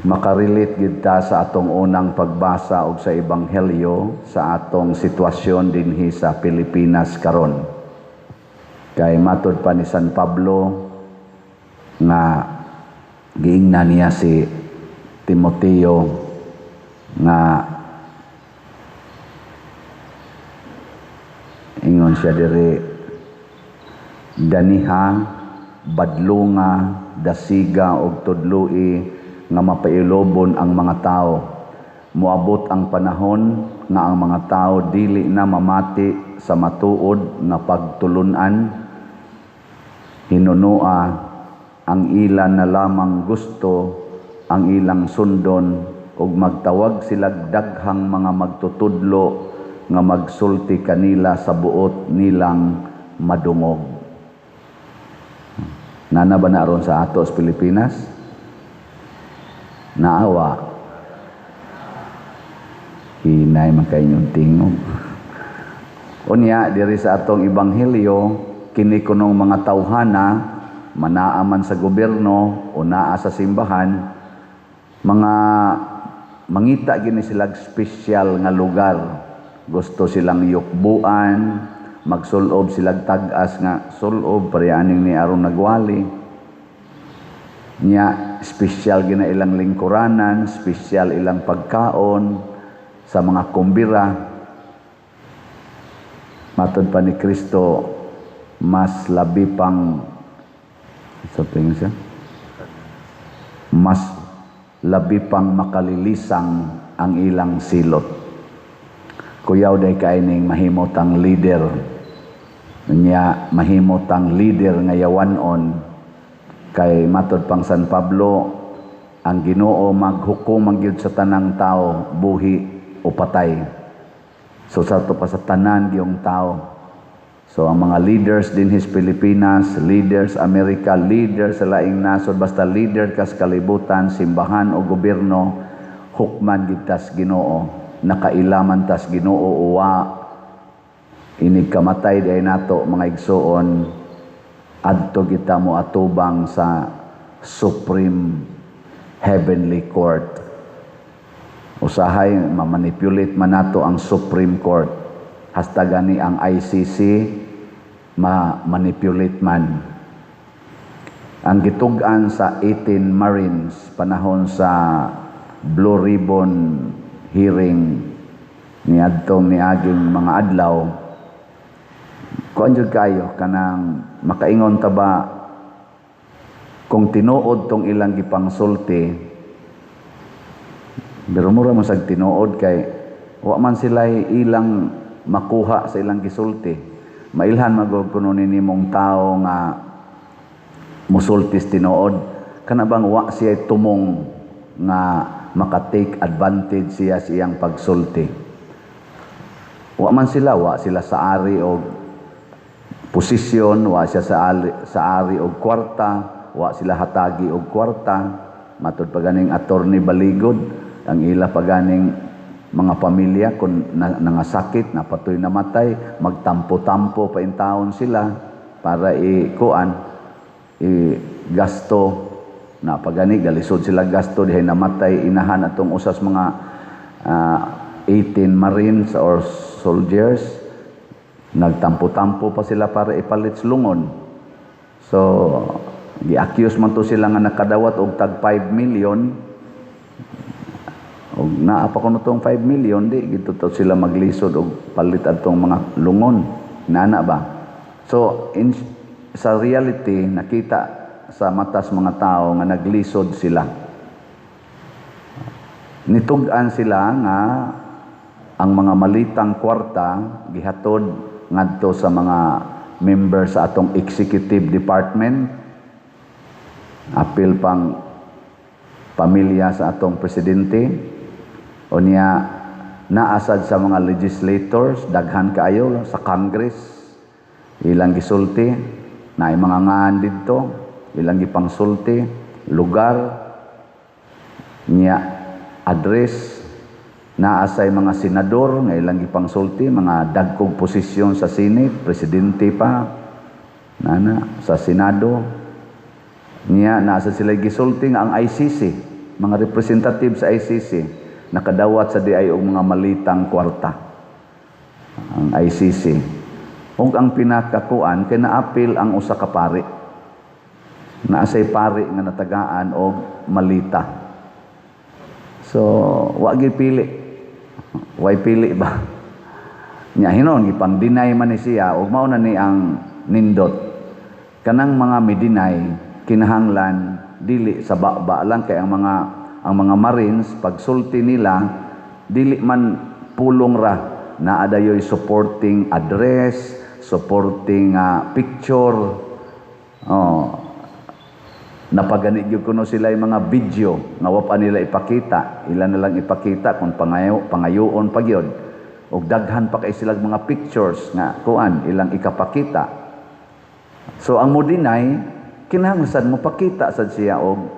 Makarelate gid ta sa atong unang pagbasa og sa Ebanghelyo sa atong sitwasyon dinhi sa Pilipinas karon. Kay matod pa ni San Pablo nga giingna niya si Timoteo nga ingon siya diri, "Daniha, badlunga, dasiga og tudloi nga mapailobon ang mga tao. Moabot ang panahon nga ang mga tao dili na mamati sa matuod nga pagtulun-an. Hinunua ang ila na lamang gusto ang ilang sundon ug magtawag sila daghang mga magtutudlo nga magsulti kanila sa buot nilang madungog." Nana ba na aron sa ato sa Pilipinas? Naawa. Hinay man kay inyong tingog. Unya, diri sa atong ebanghelyo, kini kunong mga tawhana, manaa man sa gobyerno o naa sa simbahan, mga mangita gini sila espesyal nga lugar. Gusto silang yukbuan, magsulob silang tag-as nga sulob pareaning ni aron nagwali. Nya espesyal gina ilang lingkuranan, espesyal ilang pagkaon sa mga kumbira. Matod pa ni Kristo, mas labi pang sa tingin siya, mas labi pang makalilisang ang ilang silot. Kuyaw day kaining mahimotang leader. Nya mahimotang leader nga yawanon, kay matod pang San Pablo, ang Ginoo maghukom ang gyud sa tanang tao, buhi o patay. So sa to pa sa tanan gyung tao. So ang mga leaders din his Pilipinas, leaders Amerika, leaders sa laing nasod, basta leader kas kalibutan, simbahan o gobyerno, hukman gid tas Ginoo, nakailaman tas Ginoo uwa inig kamatay di nato, mga igsuon, adto kita mo atubang sa Supreme Heavenly Court. Usahay mamanipulate man nato ang Supreme Court. Hasta gani ang ICC ma-manipulate man. Ang gitug-an sa 18 Marines panahon sa Blue Ribbon hearing niadtong niaging mga adlaw, kuan jud kayo, kanang makaingon ta ba kung tinuod tong ilang gipangsulti, pero mura man sag tinuod kay wa man sila ilang makuha sa ilang gisulti. Mailhan magog kuno nimong tao nga musultis tinuod, kana bang wa siya tumong nga maka-take advantage siya sa iyang pagsulti. Wa man sila, wa sila sa ari og posisyon, wa siya sa ari og kwarta, wa sila hatagi og kwarta. Matud pa ganing Attorney Baligod, ang ila pa ganing mga pamilya kung nangasakit, napatoy namatay, magtampo-tampo pa intawon sila para i-kuan, i-gasto na pagani galisod sila gasto dihay namatay inahan atong usas mga 18 Marines or soldiers, nagtampo-tampo pa sila para ipalit lungon. So gi-accuse man to sila nga nakadawat og tag 5 million, og naa pa kuno tong 5 million, di gito to sila maglisod og palit adtong mga lungon, nana ba? So sa reality, nakita sa matas mga tao nga naglisod sila. Nitug-an sila nga ang mga malitang kwarta gihatod ngadto sa mga member sa atong executive department, apil pang pamilya sa atong presidente. Unya naasad sa mga legislators, daghan kaayo sa Congress ilang gisulti, naay mga ngaan didto ilang gipangsulti, lugar niya, address. Naasay mga senador nga ilang gipangsulti, mga dagkong posisyon sa Senate, presidente pa nana sa Senado niya. Naasa sila gisulti nga ang ICC Mga representative sa ICC nakadawat sa diay og mga malitang kwarta ang ICC. Ug ang pinakakuan kay naapil ang usa ka pari. Naa say pari nga natagaan og malita. So, wa gyud pili. Way pili ba? Nya hinon gipang-deny man ni siya ug mao na ni ang nindot. Kanang mga mi-deny, kinahanglan dili sa baba lang, kay ang mga Marines, pagsulti nila, dili man pulong ra, naa dayoy supporting address, supporting picture. Oh, napagani gyud kuno sila yung mga video nga wa pa nila ipakita, ila na lang ipakita kung pangayoon pa gyud. Og daghan pa kay silang mga pictures nga kuan ilang ikapakita. So ang mo deny, kinahanglan sad mo pakita sad siya og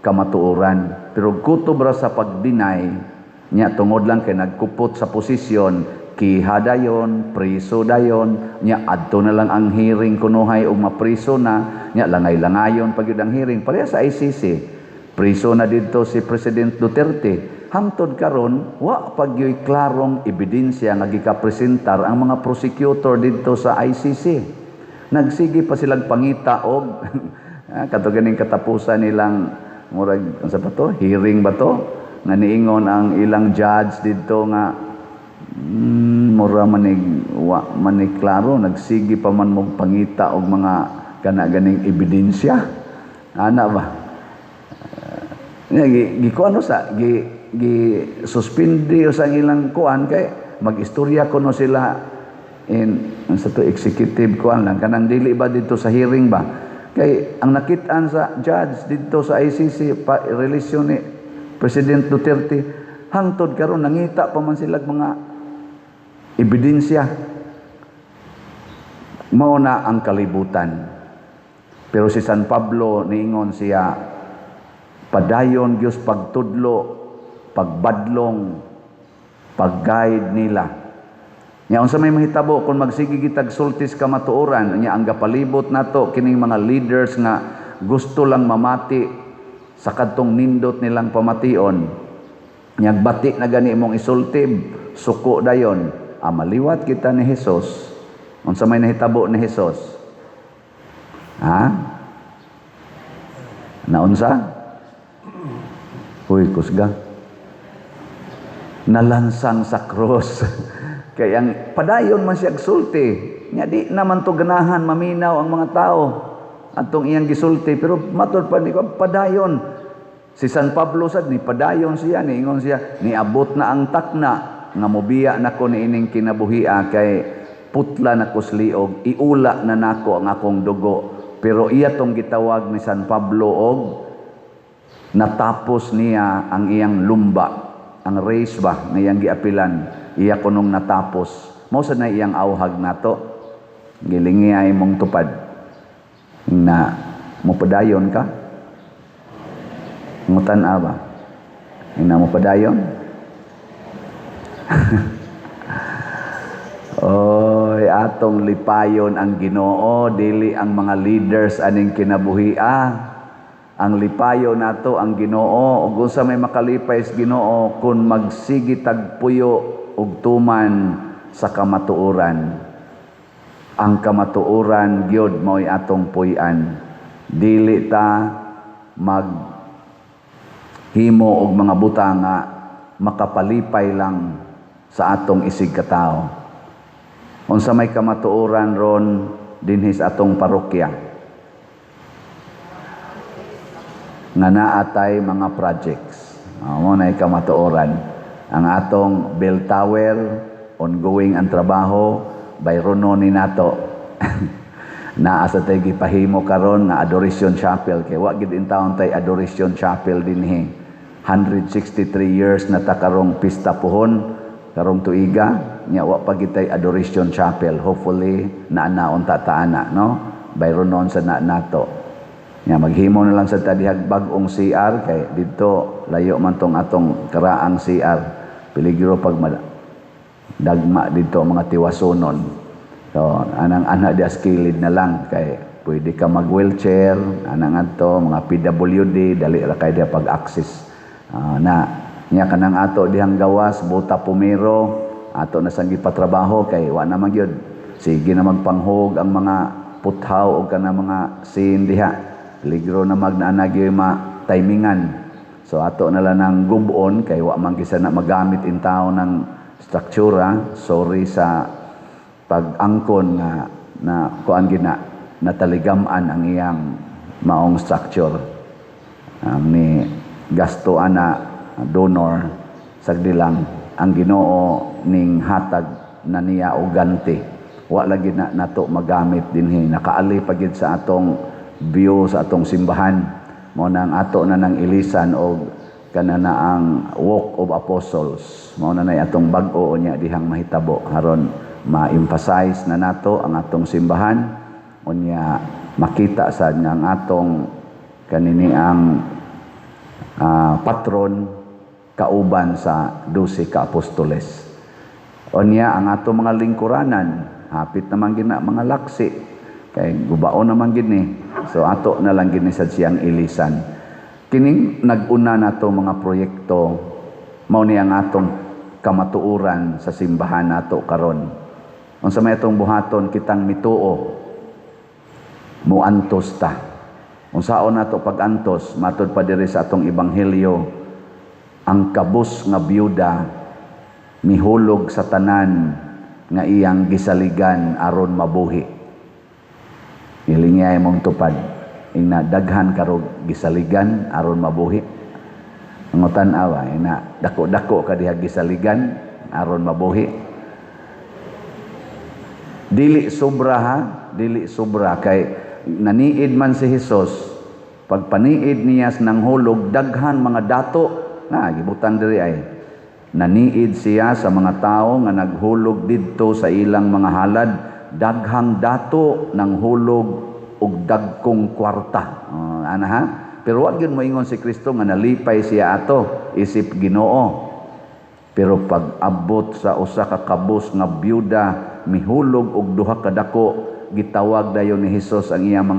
kamatuoran. Pero kutob ra sa pag-deny nya, tungod lang kay nagkupot sa posisyon, kiha dayon, priso dayon. Nya adto na lang ang hearing kunuhay og mapriso na. Nya langay-langayon pa gyud ang hearing, pareha sa ICC. Priso na didto si President Duterte. Hangtod karon, wa pa gyuy klarong ebidensya nga gikapresentar ang mga prosecutor didto sa ICC. Nagsige pa silang pangita og kato ganing katapusan nilang murag unsa pa to, hearing ba to, nga niingon ang ilang judge didto nga mura manig wa manig klaro. Nagsige pa man mong pangita og mga kana ganing ebidensya ana ba. Nga, gi kuano sa gi gi suspindi sa ilang kuan kay mag-istorya kuno sila in sa to executive kuan lang, kanang dili ba dito sa hearing ba, kay ang nakit-an sa judge didto sa ICC pa relasyon ni President Duterte, hangtod karon nangita pa man sila mga ebidensya. Mao na ang kalibutan. Pero si San Pablo, niingon siya, padayon gyud pagtudlo, pagbadlong, pag-guide nila. Nya unsa may mahitabo kung magsige kitag sulti sa kamatuoran? Nya ang gapalibot nato kining mga leaders nga gusto lang mamati sa kadtong nindot nilang pamation. Nya bati na gani imong isulti, suko dayon. Ah, maliwat kita ni Jesus. Unsa may nahitabo ni Jesus? Ha? Naunsa? Uy, kusga. Nalansang sa krus. Kaya ang padayon man siya sulti. Nya di naman to ganahan maminaw ang mga tao atong iyang gisulti, pero matud pa ni padayon. Si San Pablo sad ni padayon siya, niingon siya, niabot na ang takna nga mobiya nako niining kinabuhia kay putla na ko liog, iula na nako ang akong dugo. Pero iya tong gitawag ni San Pablo og natapos niya ang iyang lumba, ang race ba nga iyang giapilan, iya kunong natapos. Mao sad na iyang awhag nato. Gilingi ay mong tupad na mopadayon ka. Ngutan ba? Na mopadayon? Oy, atong lipayon ang Ginoo, dili ang mga leaders aning kinabuhia. Ang lipayon nato ang Ginoo. Ug unsa may makalipay sa Ginoo kun magsige tag puyo ug tuman sa kamatuoran? Ang kamatuoran gyud mao'y atong puy-an. Dili ta mag himo og mga butang nga makapalipay lang sa atong isig katawo. Unsa may kamatuoran ron dinhi sa atong parokya? Nga naa tay mga projects. Mao na kamatuoran. Ang atong bell tower, ongoing ang trabaho, bayrono ni nato. Naa sa tay gipahimo karon nga Adoration Chapel kay wa gid intawon tay Adoration Chapel dinhi. 163 years na ta karong pista puhon karong tuiga, nya wa pa gid tay Adoration Chapel. Hopefully naa na unta ta ana, no, bayronon sa na nato. Nya maghimo na lang sa ta dihag bag-ong CR kay didto layo man tong atong karaang CR, peligro pag dagma didto ang mga tiwasonon. So anang ana di kilid na lang kay pwede ka mag wheelchair anang adto mga PWD, dali ra kay diha pag-access. Na nya kanang ato dihang gawas Botapomero, ato na sang gipatrabaho kay wa na man gyud, sige na magpanghog ang mga puthaw og kanang mga scene diha, peligro na magnaana gyud ma timingan. So ato na lang ng gubon kay wa man gisa na magamit in tao ng struktura. Sorry sa pag-angkon nga na kuan gina nataligam-an ang iyang maong structure. Ang ni gasto ana donor, sagdi lang, ang Ginoo ning hatag na niya og ganti. Wa lagi na nato magamit dinhi, nakaali pa gid sa atong view sa atong simbahan. Mo nang ato na nang ilisan og kana na ang Walk of Apostles. Mao na nay atong bag-o unya dihang mahitabo aron ma-emphasize na nato ang atong simbahan, unya makita sad nga ang atong kanini ang patron kauban sa 12 ka apostoles. Unya ang atong mga lingkuranan, hapit naman gina mga laksi kay gubaon naman gini. So ato na lang gini sad siyang ilisan. Kining nag-una nato mga proyekto, mao ni ang atong kamatuoran sa simbahan nato karon. Unsa may atong buhaton? Kitang mituo, muantos ta. Unsaon nato pag-antos? Matud pa diri sa atong ebanghelyo, ang kabus nga byuda mihulog sa tanan nga iyang gisaligan aron mabuhi. Ilingay mong tupad. Ingna daghan karog gisaligan aron mabuhi. Ang tan-awa, ina dako-dako ka diha gisaligan aron mabuhi. Dili sobra ha, dili sobra kay naniid man si Hesus. Pagpaniid niya ng hulog, daghan mga dato na gibutan diri ay naniid siya sa mga tao nga naghulog didto sa ilang mga halad, daghang dato ng hulog og dagkong kwarta. Ana ha, pero wag yun moingon si Kristo nga nalipay siya ato isip Ginoo. Pero pag abot sa usa ka kabus nga byuda mihulog og duha ka dako, gitawag dayon ni Hesus ang iyang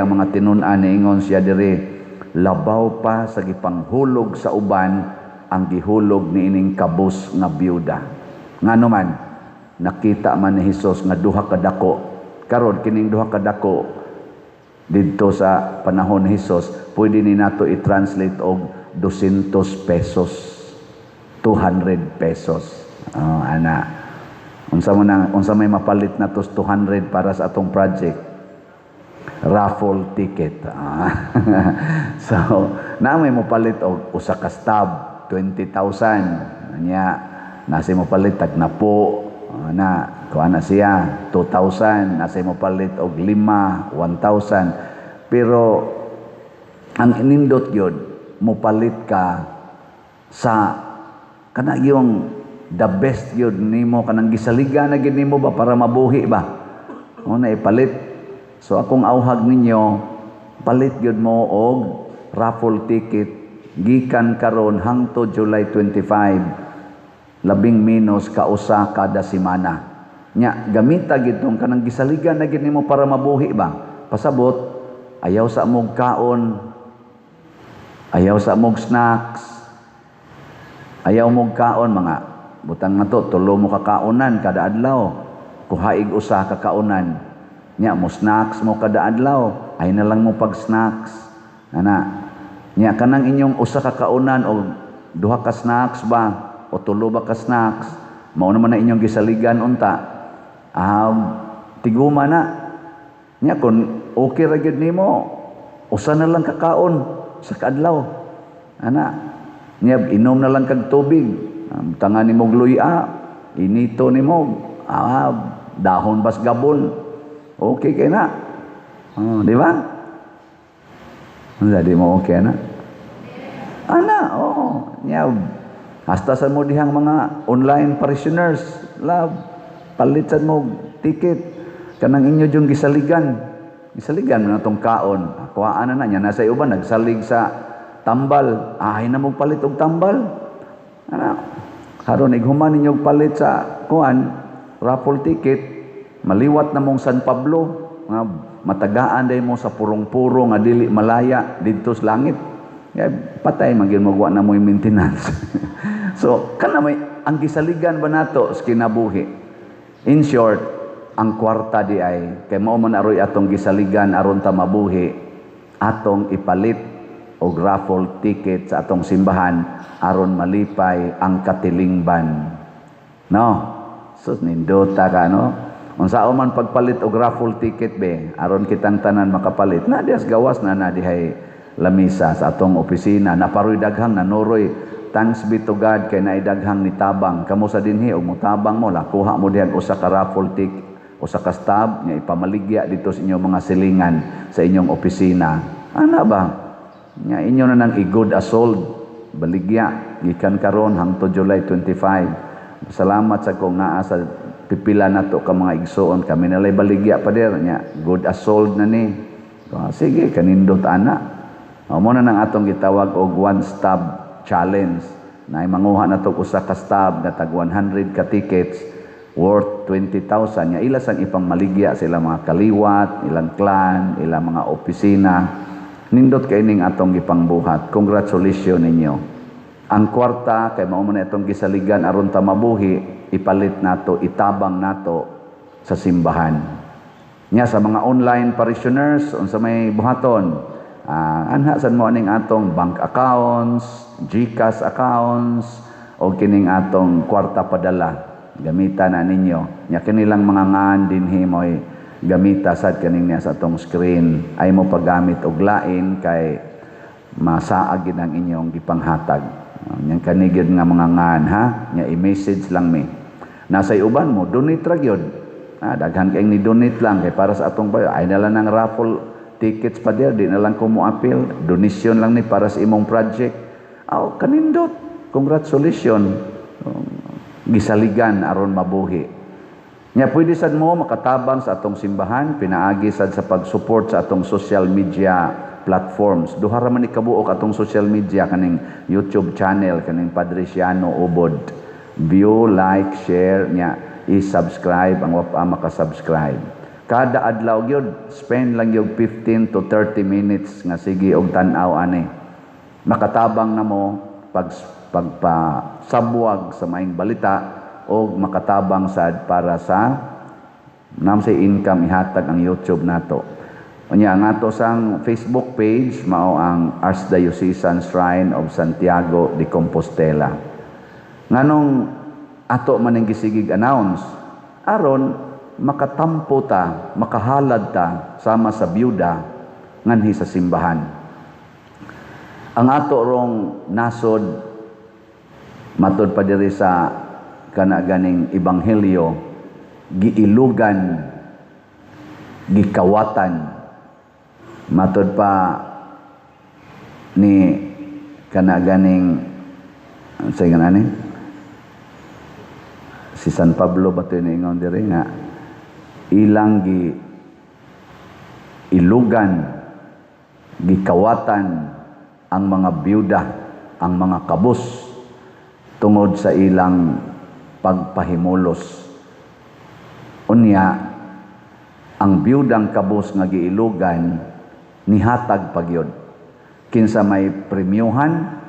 mga tinun-an. Niingon siya diri, "Labaw pa sa gipanghulog sa uban ang gihulog niining kabus nga byuda." Ngano man nakita man ni Hesus nga duha ka dako. Karon kining duha ka dako didto sa panahon ni Hesus, pwede ni nato i-translate og 200 pesos, 200 pesos. Oh, ana, unsa mo na, unsa may mapalit na tos 200 para sa atong project? Raffle ticket. Ah. So, na may mopalit og usa ka stub, 20,000. Nya nasi mopalit tag napo na kuha na siya 2,000, nasi mopalit og lima 1,000. Pero ang inindot gyud mopalit ka sa kana yung the best gyud nimo, kanang gisaligan na gyud nimo ba para mabuhi ba mo na ipalit. So akong auhag ninyo, palit gyud mo og raffle ticket gikan karon hangtod July 25, labing menos kausa kada semana. Nya gamita gid tong kanang gisaligan na gyud nimo para mabuhi ba. Pasabot, ayaw sa mog kaon, ayaw sa mog snacks, ayaw mog kaon mga butang na to, tulo mo kakaonan kada adlaw, kuhaig usa ka kaonan. Nya mo snacks mo kada adlaw, ay na lang mo pag snacks ana. Nya kanang inyong usa ka kaonan o duha ka snacks ba o tulo ba ka snacks, mao naman na inyong gisaligan unta, tiguma na. Nya kun okay ra gyud nimo, usa na lang kakaon sa kaadlaw ana. Nya inom na lang kag tubig. Tangan nimo luya, inito nimo dahon bas gabon, okay kay na. Oh, di ba? Di mo okay na ana? Oh, nya hasta sa mo dihang mga online parishioners, love, palit sad mo ticket kanang inyo yung gisaligan. Gisaligan na tong kaon, kuhaan na na niya. Nasa uban nagsalig sa tambal, ay na mo palit og tambal ana. Haron ighuman ninyo palit sa kuan raffle ticket, maliwat na mong San Pablo nga matagaan day mo sa purong-puro nga dili malaya didto sa langit. Kaya patay man gyud mo, wa na mo'y maintenance. So kana may ang gisaligan ba nato sa kinabuhi. In short, ang kwarta di ay kay mao man aroy atong gisaligan aron ta mabuhi, atong ipalit og raffle ticket sa atong simbahan aron malipay ang katilingban. No? So nindota ka, no? Unsa man pagpalit og raffle ticket be aron kitang tanan makapalit. Na dias gawas na na dihay lamisa sa atong opisina, naparoy daghang nanuroy. Thanks be to God kay naay daghang nitabang kamo sa dinhi og mutabang mo la, kuha mo dihang usa ka raffle ticket, usa ka stub nga ipamaligya dito sa inyong mga silingan sa inyong opisina. Ana ba nga inyo na nang i-good as sold, baligya gikan karon hangtod July 25. Salamat sa kong naa sa pipila nato ka mga igsuon, kami nalay baligya pa der nya, good as sold na ni. Ah, sige, kanindot ana. O, mo na nang atong gitawag og one stub challenge na manguha na to usa ka stub nga tag 100 ka tickets worth 20,000 nya ila sang ipangmaligya sila mga kaliwat, ilang clan, ilang mga opisina. Nindot kay ning atong gipangbuhat. Congratulations ninyo. Ang kwarta kay mao man itong gisaligan aron ta mabuhi, ipalit nato, itabang nato sa simbahan. Nya sa mga online parishioners, unsa may buhaton? Anha sad mo aning atong bank accounts, GCash accounts, o kining atong kwarta padala. Gamita na ninyo. Nya kinilang mga ngan dinhi mo'y gamita sad kaning niya sa atong screen. Ay mo paggamit og lain kay masaag gid ang inyong gipanghatag. Nyang kanigid nga mga ngan ha, nya i-message lang mi. Nasa uban mo donate ra gyud. Daghan kay ni donate lang kay para sa atong bayo ay na lang ng raffle tickets pa dir, di na lang ko mo appeal, donation lang ni para sa imong project. Aw, kanindot. Congratulations. Gisaligan aron mabuhi. Nya pwede sad mo makatabang sa atong simbahan pinaagi sad sa pag-support sa atong social media platforms. Duha ra man ni kabuok atong social media, kaning YouTube channel, kaning Padre Siano Ubod. View, like, share, nya i-subscribe ang wa pa maka-subscribe. Kada adlaw gyud, spend lang gyud 15 to 30 minutes nga sige og tan-aw ani. Makatabang na mo pag pagpasabwag sa maayong balita o makatabang sad para sa nam say income ihatag ang YouTube nato. Unya ang ato sang Facebook page mao ang Archdiocesan Shrine of Santiago de Compostela. Nganong ato man ang gisigig announce aron makatampo ta, makahalad ta sama sa byuda nganhi sa simbahan. Ang ato rong nasod, matod pa diri sa kana ganing ebanghelyo, giilugan, gikawatan. Matod pa ni kana ganing sa ani si San Pablo ba to, ingon diri nga ilang gi ilugan, gikawatan ang mga byuda, ang mga kabus tungod sa ilang pagpahimulos. Unya ang byudang kabus nga giilugan nihatag pagyod. Kinsa may premyuhan?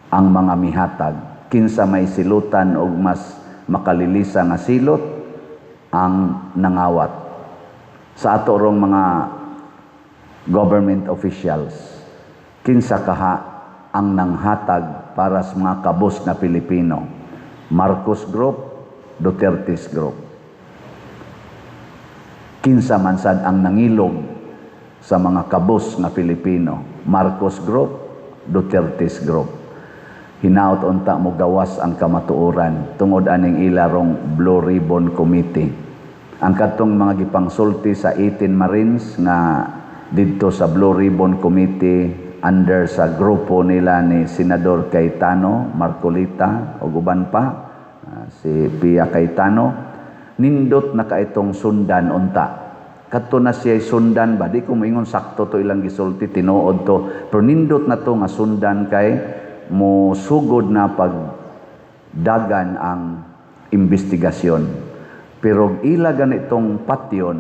Ang mga mihatag. Kinsa may silutan og mas makalilisa nga silot? Ang nangawat. Sa ato rong mga government officials, kinsa kaha ang nanghatag para sa mga kabus na Pilipino? Marcos Group, Duterte's Group. Kinsa man sad ang nangilog sa mga kabus nga Pilipino? Marcos Group, Duterte's Group. Hinaot unta mo gawas ang kamatuoran tungod aning ilarong Blue Ribbon Committee. Ang katong mga gipangsulti sa 18 Marines nga didto sa Blue Ribbon Committee under sa grupo nila ni Senador Cayetano, Marcoleta ug uban pa, si Pia Cayetano, nindot na ka itong sundan unta. Kadto na siya sundan ba, di ko moingon sakto to ilang gisulti, tinuod to, pero nindot na to nga sundan kay mo sugod na pag dagan ang investigasyon. Pero ila ganitong patyon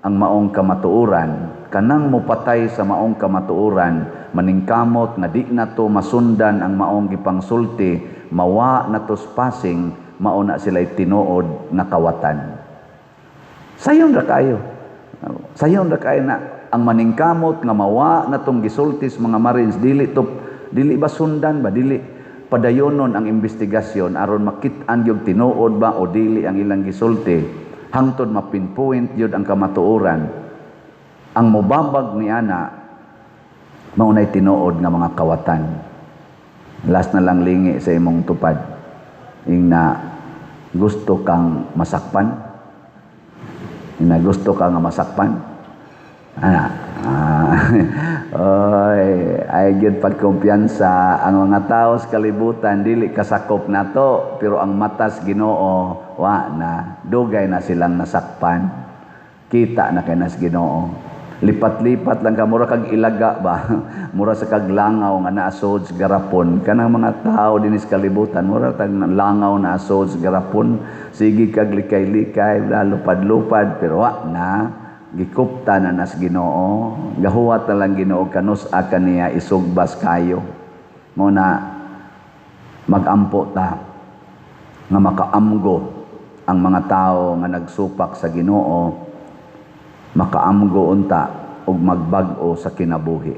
ang maong kamatuoran. Kanang mopatay sa maong kamatuoran, maningkamot nga di nato masundan ang maong gipangsulti, mawa nato pasing, mao na sila'y tinuod nga kawatan. Sayon ra kayo. Sayon ra kayo na ang maningkamot nga mawa natong gisulti sa mga Marines, dili to, dili ba sundan ba, dili padayonon ang investigasyon aron makit-an gyud tinuod ba o dili ang ilang gisulti hangtod mapinpoint gyud ang kamatuoran. Ang mobabag ni ana, mao nay tinuod nga mga kawatan. Last na lang, lingi sa imong tupad, ingna, "Gusto kang masakpan?" Ingna, "Gusto ka nga masakpan?" Ana, ah, oy, ay gyud pagkumpiyansa ang mga tao sa kalibutan, dili kasakop nato, pero ang matas Ginoo wa na, dugay na silang nasakpan. Kita na kay nas Ginoo. Lipat-lipat lang ka, mura kag ilaga ba, mura sa kag langaw nga naasod sa garapon. Kanang mga tao dinhi sa kalibutan, mura tag langaw na asod sa garapon, sige kag likay-likay, lupad-lupad, pero wa na, gikupta na nas Ginoo. Gahuwat na lang Ginoo kanus-a kaniya isugbas kayo. Mao na magampo ta nga makaamgo ang mga tao nga nagsupak sa Ginoo, makaamgo unta og magbag-o sa kinabuhi.